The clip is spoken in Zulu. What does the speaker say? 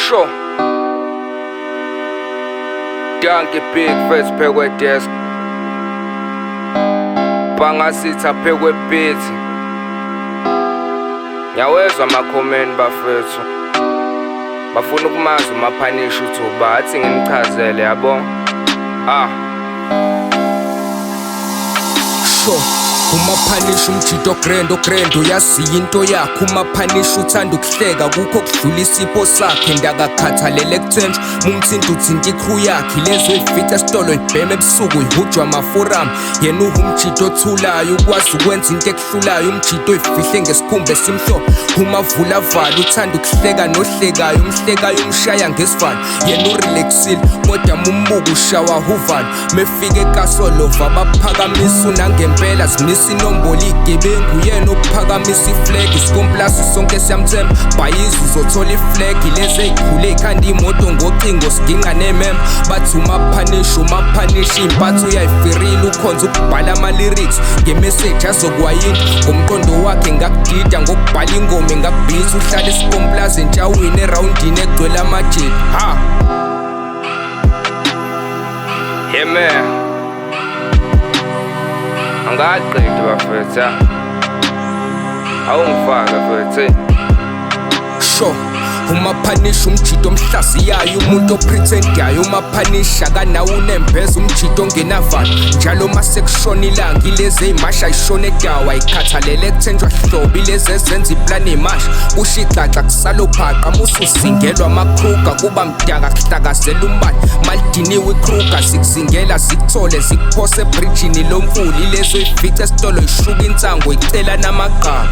Sure. Dankie big first phekwe desk. Bangasitha phekwe beat. Ngiyawezwa ama-comment bafethu. Bafuna ukumazi uMaphanishi uthi uba athi ngimchazele yabo. Ah. Sure. Umaphanishi umjito grand ogrand uyaziya into yakhe. Umaphanishi uthanda ukuhleka kukho kudlula isipho sakhe. Ndakakhathalele kuthenjwa mumthinta uthinta i-crew yakhe. Lezo ifica esitolo ibhema ebusuku ihujwa amaforum. Yena uwumjito othulayo ukwazi ukwenza into ekuhlulayo. Umjito oyifihle ngesikhumba esimhlophe umavulavala uthanda ukuhleka nohlekayo. Umhlekayo umshaya ngesivalo yena urelaxile kodwa mumbuka ushawa huvalo. Mefike ekasolova baphakamisa unangempela zimisa inombolo igebengu yena ophakamisa iflag. Isikomplasi sonke siyamthemba bhayiza uzothola iflag. Lezi ey'khule ey'khanda imoto ngocingo siginqa nememba bathi uMaphanishi uMaphanishi impatho uyayifirile. Ukhonza ukubhala ama-lyrics ngemeseji azokwayinto ngomqondo wakhe ngakudida ngokubhala ingoma engakubhiza. Uhlala esikomplazi entshawini erawundini egcwele amajeli ha. Yeah man. Angaqedi bafethu. Awungifake mfethu. Sure. Umaphanishi umjito omhlaziyayo umuntu opretendayo. Umaphanishi akanawo unembeza umjito ongenavalo. Njalo mase kushona ilanga ilezi ey'masha ayishone edawa ayikhathalele kuthenjwa hlobo ilezi ezenza iplani emasha. Kusho ixaxa kusalo phaqa musuzingelwa amaKruger kuba mdaka kuhlakazela umbani. Malidiniwe iKruger zikuzingela zikuthole zikuphose ebrijini lomfula. Ilezo ifice esitolo ishuka insango icela namagqaba.